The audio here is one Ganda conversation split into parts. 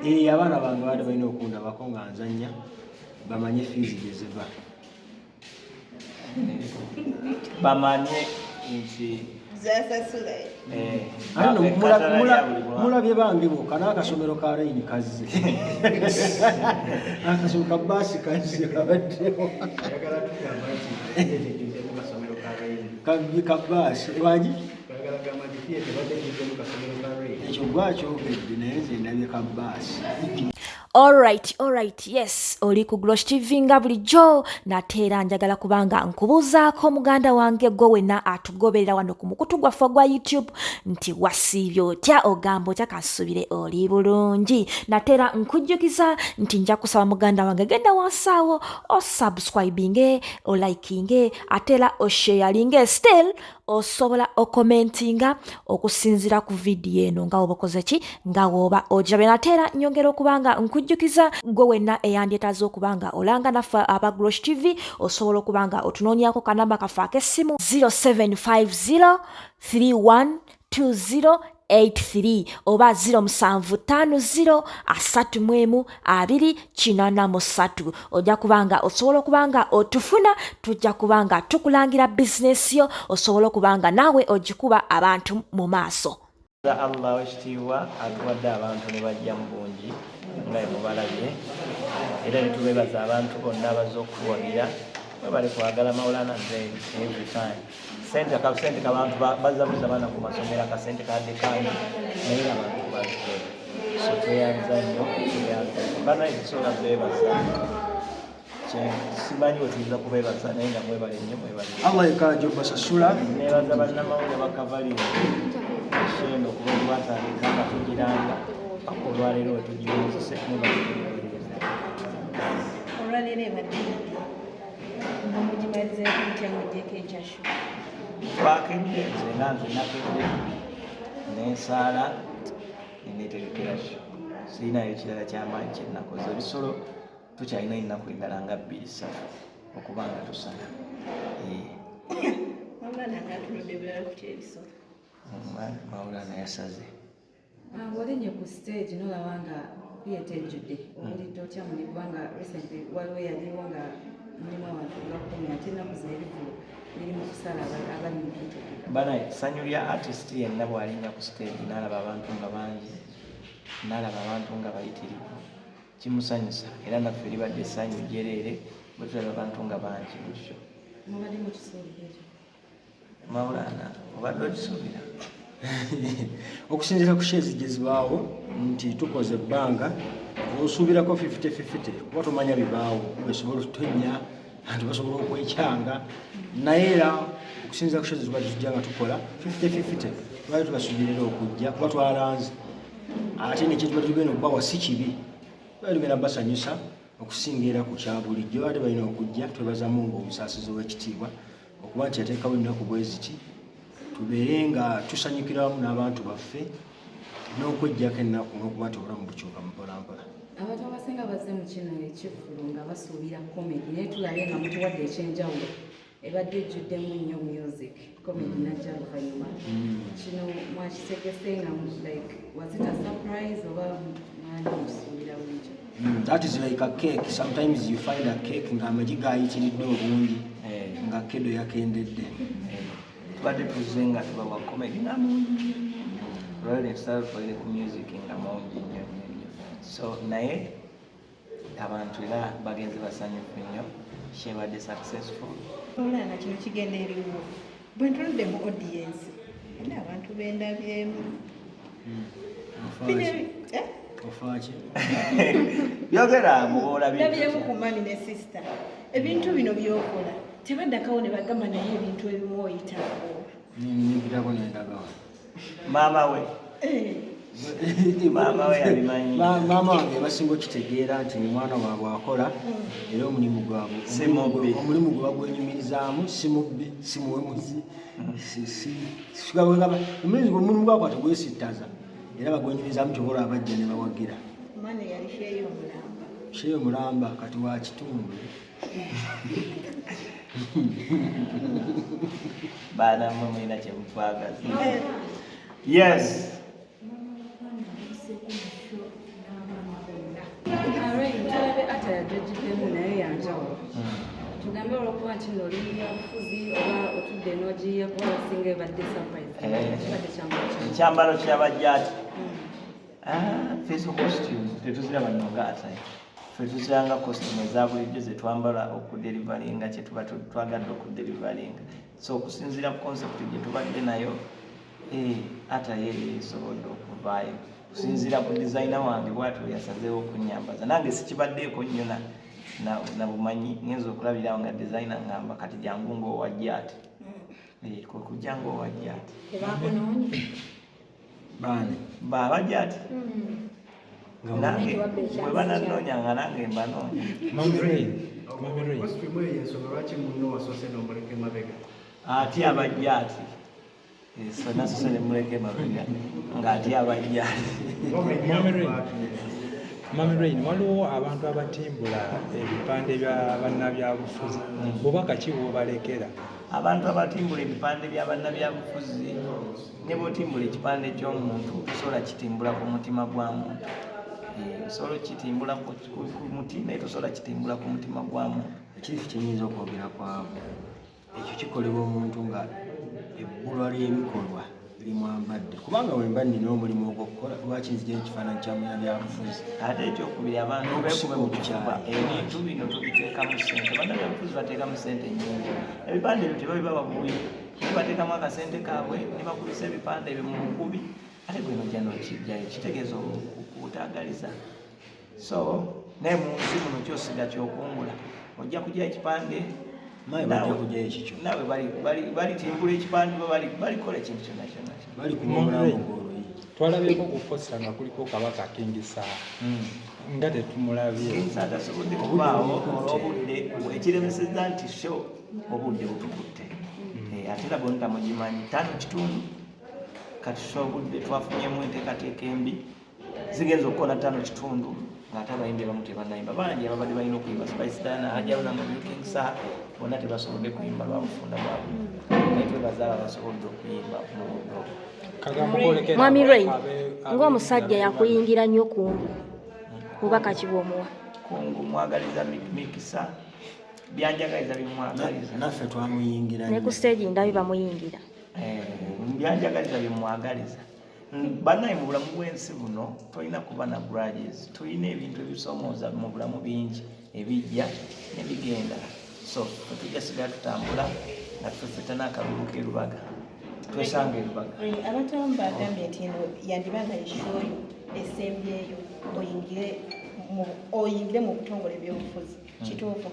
Eh, abaana bange baali balina okundabako nga nzannya, bamanye fiizi gye ziva. Bamanye nti zasasula. Eh, Ate nno ekkatala lya buli mwaka. Mulabye bange bokka, n'akasomero ka layini kazze, akasomero ka baasi kazze, kabaddewo. Ayagala tugamba nti theatre ejjuddemu kasomero ka Rain. Ka baasi wangi. Ayagala gamba nti theatre ebadde ejjuddemu kasomero ka Rain. Ekyo gwakyogedde, naye nze ndabye ka baasi. Alright, yes, oli ku Glosh TV nga bulijjo. Nate era njagala kubanga nkubuuzaako, muganda wange, gwe wenna atugoberera wano ku mukutu gwaffe ogwa YouTube, nti wasiibye otya? Ogamba otya? Kansuubire oli bulungi. Nate era nkujjukiza nti nja kusaba, muganda wange, genda wansi awo osubscribinge, olikinge, ate era osharinge. Still osobola okomentinga okusinziira ku vidiyo eno nga woba okoze ki, nga woba ogirabye. Nate era nyongera okuba nga nkujjukiza, gwe wenna eyandyetaaze okuba nga olanga naffe aba Glosh TV, osobola okuba nga otunoonyako kanamba kaffe ak'essimu 0750 3120 83 oba 0750 31 2083. Ojja kubanga osobola okuba nga otufuna, tujja kuba nga tukulangira bizinesi yo, osobola okuba nga naawe ogikuba abantu mu maaso. Allah wekitiibwa atuwadde abantu ne bajja mu bungi nga bwe mubalabye, era ne tubeebaza abantu bonna abazze okutuwagira. Webale kwagala Maulana Zain every time. Sente, akasente kabantu bazza buza baana ku masomero, akasente kadde kangi, naye abantu bazze, so tweyanza nnyo, tweyanza nnyo. Banaye tusobola beebaza, simanyi bwe tuyinza kubeebaza, naye nga mwebale nnyo, mwebale nnyo. Allah yekka ajja obasasula. Nebaza bannamawulire bakavalinga eno okuba olwatandika nga tugiranga paka olwaleero wetugiwunzise. Mwebale. Olwaleero ebadde nga mugimalizeeko mutya, muggyeko ekyashu? Twakedde, nze nga nze nakedde nensaala nenetegekera show. Sirinayo kirala kyamaanyi kyenakoze. Ebisolo tukyalina ennaku endala nga bbiri ssatu okuba nga tusala. Eh, Maulana nga atunudde bulala ku kyebisolo. Maulana yasaze. Bw'olinye ku stage nolaba nga theatre ejjudde, owulidde otya muli? Kubanga recently waliwo eyaliwo nga mulimu abantu nga 10, ate ennaku zino ebivvulu biri mu kusala abali mu byetegeka. Bana, essanyu lya artist yenna bw'alinnya ku stage n'alaba abantu nga bangi, n'alaba abantu nga bayitirivu, kimusanyusa. Era naffe libadde essanyu jjereere bwe tulaba abantu nga bangi butyo. Mubadde mukisuubira ekyo? Maulana, obadde okisuubira? Okusinziira ku shows gye zibaawo nti tukoze ebbanga, osuubirako 50-50, kuba tomanya bibaawo, besobola otutonya, abantu basobola okwekyanga. Naye era okusinziira ku shows tubadde tujja nga tukola 50-50, twali tubasuubirira okujja kuba twalanze, ate nekyetuba tugenda okubawa si kibi, twali tugenda basanyusa okusinga era ku kya bulijjo. Ate balina okujja. Twebaza Mungu omusaasizi ow'ekitiibwa okuba nti yateekawo ennaku bwe ziti tubeere nga tusanyukira wamu n'abantu baffe n'okweggyako ennaku n'okuba nti obulamu bukyuka mpolampola. Abantu abasinga bazze mu kino ekivvulu nga basuubira comedy, naye tulabye nga mutuwadde ekyenjawulo. Ebadde ejjuddemu nnyo music, comedy najja luvannyuma. Kino mwakitegese nga like, was it a surprise oba mwali mukisuubira bulijjo? That is like a cake. Sometimes you find a cake ng'amagi gayitiridde obungi, nga kedo yakendedde. Eh, tubadde tuzze nga tubawa comedy nga mungi nnyo nnyo nnyo. Olwaleero netusala tukolere ku music nga mungi nnyo nnyo nnyo. So naye abantu era bagenze basanyufu nnyo, kyebadde successful. Maulana, kino kigenda eriwo. Bwe ntunudde mu audience, era abantu bendabyemu. Ofaaki? Eh? Ofaaki? Byogera muboolabye. Ndabyemu ku mummy ne sister. Ebintu bino byokola tebaddakawo ne bagamba, naye ebintu ebimu oyitawo. Nimpitako nendagawa. Maama we. Eh, Maama we yabimanyi. Maama wange basinga okitegeera nti omwana waabwe akola, era omulimu gwabwe Si mubbi. Omulimu gwe bagwenyumirizaamu, si mubbi, si muwemuzi, omulimu gwakwata gwesittaza, era bagwenyumirizaamu. Kyoba olaba bajja ne bawagira. Omwana yali sheeyo omulamba. Sheeyo mulamba kati wa kitundu. Baana mmwe mulina kyemutwagaza. Yes. Mama, abaana oseeko mu show n'abaana. Tugambe olwokuba nti nno oli byabufuzi oba otudde n'ogiyiya, kuba abasinga ebadde surprise. Kibadde kyambalo kya Ekyambalo kyabajjaati, feso costume tetuziraba nno nga attire, ffe tuziranga costume eza bulijjo zetwambala okudeliveringa kyetuba twagadde okudeliveringa. So okusinziira ku concept gye tubadde nayo, attire eyo esobodde okuvaayo kusinziira ku designer wange bwatyo yasazeewo okunyambaza. Nange sikibaddeeko nnyo na bumanyi, ngenza okulabirawo nga designer ngamba kati jangu ngaowajja ati. Kwe kujja ngaowajja ati. Tebakunoonye? Baani? Baabajja ati nange bwe bananoonya nga nange mbanoonya. Mami Rain, Mami Rain. Costume eyo ensonga lwaki munno wasoose n'omuleka emabega? Ate abajja ati. So nasose ne muleka emabega ng'ate abajja ati. Mami Rain. Mami Rain, waliwo abantu abatimbula ebipande bya bannabyabufuzi. Bubaka ki bw'obalekera? Abantu abatimbula ebipande bya bannabyabufuzi, ne bw'otimbula ekipande ky'omuntu tosobola kitimbula ku mutima gwa muntu. Osobola okukitimbula ku muti, naye tosobola kitimbula ku mutima gwa muntu. Ekirifu kyenyinza okwogera kwabo, ekyo kikolebwa omuntu nga ebbulwa ly'ebikolwa limwambadde, kubanga wemba nina omulimu ogw'okukola, lwaki nzija ekifaananyi kya munnabyabufuzi? Ate ekyokubiri, abantu N'okusiba beekube mu kifuba. obukyayi. Ebintu bino tubiteekamu ssente, bannabyabufuzi bateekamu ssente nnyingi. Ebipande ebyo tebabiba babuyi, naye bateekamu akasente kaabwe ne bakubisa ebipande ebyo mu bukubi, ate gwe nojja n'okijjayo, kitegeeza okutaagaliza. So naye mu nsi muno kyosiga kyokungula, ojja kujja ekipande. Maye bajja kujjayo ekikyo. Naawe balitimbula ekipande oba balikola ekintu kyonna kyonna. Bali kuba omulambo gw'oluyi. Twalabyeko ku poster nga kuliko Kabaka King Saha, nga tetumulabye. King Saha tasobodde kubaawo olw'obudde ekiremesezza nti show obudde butukutte. Ate era bonna mugimanyi 5:15, kati show obudde twafunyemu enteekateeka embi, zigenza okukola 5:15 ng'ate abayimbi abamu tebannayimba. Bangi ababadde balina okuyimba, Spice Diana, Hajji Haruna Mubiru, King Saha, bonna tebasobodde kuyimba lwa bufunda bwabwe, naye twebaza abo abasobodde okuyimba mu budde obwo. Kagambo kolekera Mwami Rain, ng'omusajja yakuyingira yakuyingira nnyo kungu, bubaka ki bw'omuwa? Kungu mwagaliza mikisa, byanjagaliza bimwagaliza. Naffe twamuyingira Ne ku nnyo. stage ndabi bamuyingira. Byanjagaliza bimwagaliza. Bannaye, mu bulamu bw'ensi buno tolina kuba na grudges. Tulina ebintu ebisomooza mu bulamu bingi ebijja ne bigenda, so tetujja sigala tutambula nga tufefeta n'akalulu k'erubaga, twesanga erubaga. Abantu abamu bagambye nti eno yandibanga e show yo esembyeyo oyingire mu butongole byobufuzi. Kituufu?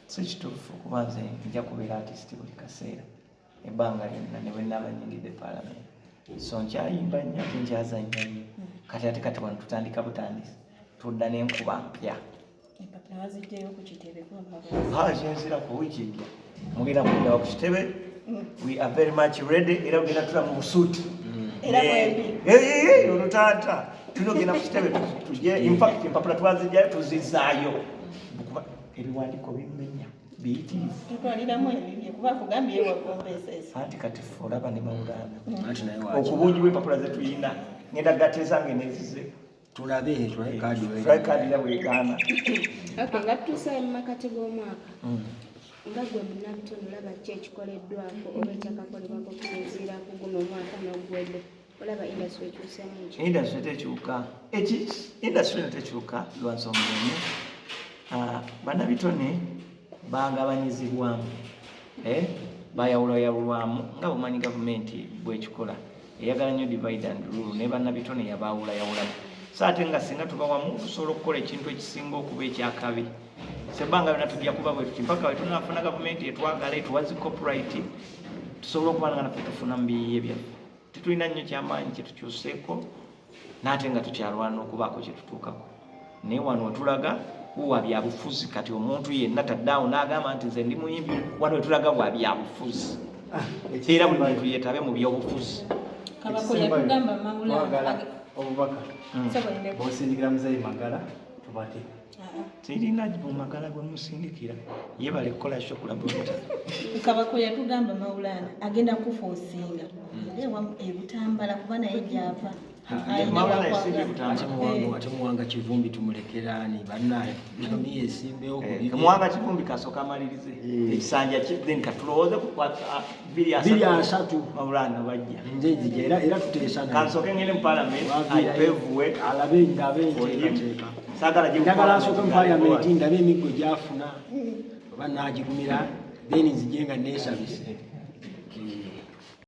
Si kituufu, kuba nze nja kubeera artist buli kaseera ebbanga lyonna ne bwe naaba nyingidde paalamenti. So nkyayimba nnyo ate nkyazannya nnyo. Kati ate kati wano tutandika butandisi, tudda n'enkuba mpya. Empapula bazijjayo ku kitebe kuba Kyenzira ku wiiki ejja mugenda kuddawa ku kitebe. We are very much ready, era tugenda tula mu busuuti. Era mwembi. Olwo taata tulina ogenda ku kitebe tujje. Infact empapula twazijjayo, tuzizaayo kuba ebiwandiiko bimenya biyitirivu. Tutwaliramu ebibye kuba akugambye wagombeesesa. Anti kati ffe olaba ne Mawulana Anti naye waki okubungi bw'empapula zetulina, ngenda gateeza nge nezize. Tulabe, tulabe kaadi. Tulabe kaadi era bwegaana. Okay, nga tutuuse mu makati g'omwaka, nga gwe munnabitono olaba ki ekikoleddwako oba ekyakakolebwako okusinziira ku guno omwaka n'oguwedde? Olaba industry ekyuseemu ki? Industry tekyuka. Eki industry eno tekyuka lwa nsonga emu. Bannabitone bagabanyizibwamu, bayawulwayawulwamu nga bumanyi gavumenti bwekikola, eyagala nnyo divide and rule, ne bannabitone yabaawulayawulamu. So ate nga singa tuba wamu tusobola okukola ekintu ekisinga okuba ekyakabi. Sebbanga byonna tujja kuba bwe tuti mpaka we tunaafuna gavumenti etwagala etuwa zi copyright, tusobole okuba nga naffe tufuna mu biyiye byaffe. Tetulina nnyo kyamaanyi kyetukyuseeko, n'ate nga tukyalwana okubaako kyetutuukako, naye wano wetulaga wa byabufuzi. Kati omuntu yenna taddaawo n'agamba nti nze ndi muyimbi, wano wetulaga bwa byabufuzi, era buli muntu yeetabe mu byobufuzi. Kabako yatugamba Mawulana Twagala obubaka bwosindikira Muzeyi Magala tubate. Sirina bumagala bwe musindikira, ye bale kukola show kulabota. Kabako yatugamba Maulana agenda kufa osinga era ebutambala kuba naye gyava. Maulana esimbye Ate kutambula. Muwanga, ate Muwanga Kivumbi tumulekeraani bannaye ni yesimbewo ku bibye. Muwanga Kivumbi kasooka amalirize ekisanja kye, then katulowooze ku 2030. Maulana bajja. Nze nzija era tuteesa naye. Kansooke ngende mu parliament. Waviirayo. Aipevuwe. Alabe ndabe enteekateeka. Saagala gye mu Njagala asooke mu parliament. parliament ndabe emiggo gyafuna oba naagigumira, then nzije nga neesabise.